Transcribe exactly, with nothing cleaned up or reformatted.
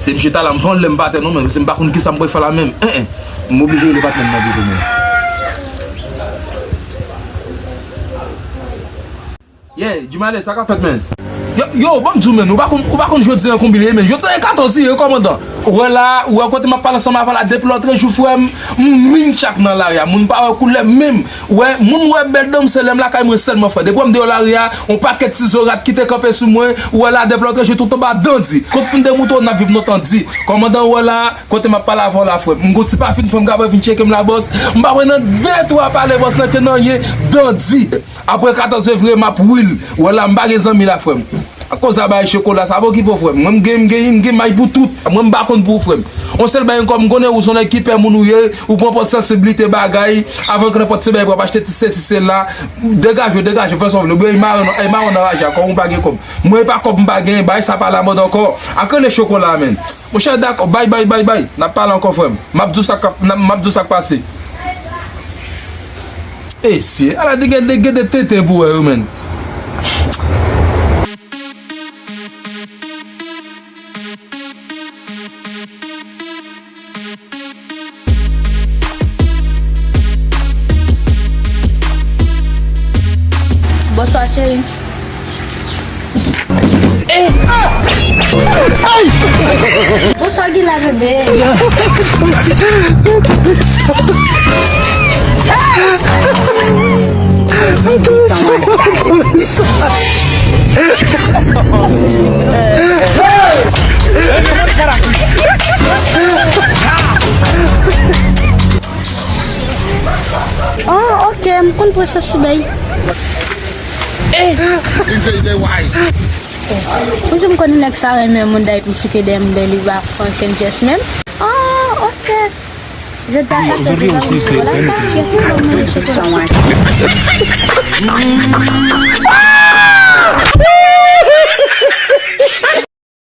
Se m chita la, m pa konn lè m pa atè non, men se m pa konn kisa m pral fè la menm. En, en. M oblije rele patnè m nan pito, men. Yeah, Jumale, sa k ap fèt, men? Yo, yo, ban m di w, men, ou pa konn, ou pa konn jodi a konbyen li ye, men jodi a e katòz li ye, kòmandan. Ou wè la, ou wè kote m ap pale ansanm avè w la, depi lòtrejou, frè m, m min chak nan lari a, moun pa wè koulè menm. Ou wè, moun wè bèl danm se lè m lakay mwen sèlman, frè. Depi w wè m deyò lari a, yon pakèt ti zo rat ki te kanpe sou mwen, ou wè la, depi lòtrejou, tout anba dandi. Kot pou n demoutre w, n ap viv nou tandi. Kòmandan, ou wè la, kote m ap pale avè w la, frè m, m gon ti pafin, frè m, kapab vin tcheke m la, bòs. M pa wè nan de twa pale, bòs, nan ke nan ye, dandi. Apre katòz fevriye, m ap will. Wè la, m pa gen zanmi la, frè m. Akoz a bay chokola, sa pa okipe w, frè m. Mwen, m gen, m gen, m gen may pou tout. Mwen, m pa konn pou ou, frè m. Yon sèl bagay ankò, m konnen ou se yon nèg ki pè moun ou ye, ou pran pòz sansiblite bagay, avan ke nenpòt se bagay pou ap achte ti sesi sela. Degaje w, degaje w, fè sa w vle. Oubyen e mawon nan, e mawon nan raje a, kòm ou pa gen kòb. Mwen, e pa kòb m pa gen, bagay sa pa lamòd ankò. Ak rele chokola, men. Monchè, dakò, bay, bay, bay, bay. N ap pale ankò, frè m. M ap di w sa k ap, n ap, m ap di w sa k pase. Esye, ala de gen, de gen de tenten pou wè yo, menn. Bonswa, cheri. Bonswa, Gila, bebe. Oh, ok, m konn pran chans sou bay. Mwen jan m konnen nèg sa renmen moun, dayè pou m chouke dèyè m, men li pa fè okenn jès menm. Oh, ok. Jodi a katòz fevriye, m chouke la, pa gen pwoblèm, mwen chouke la.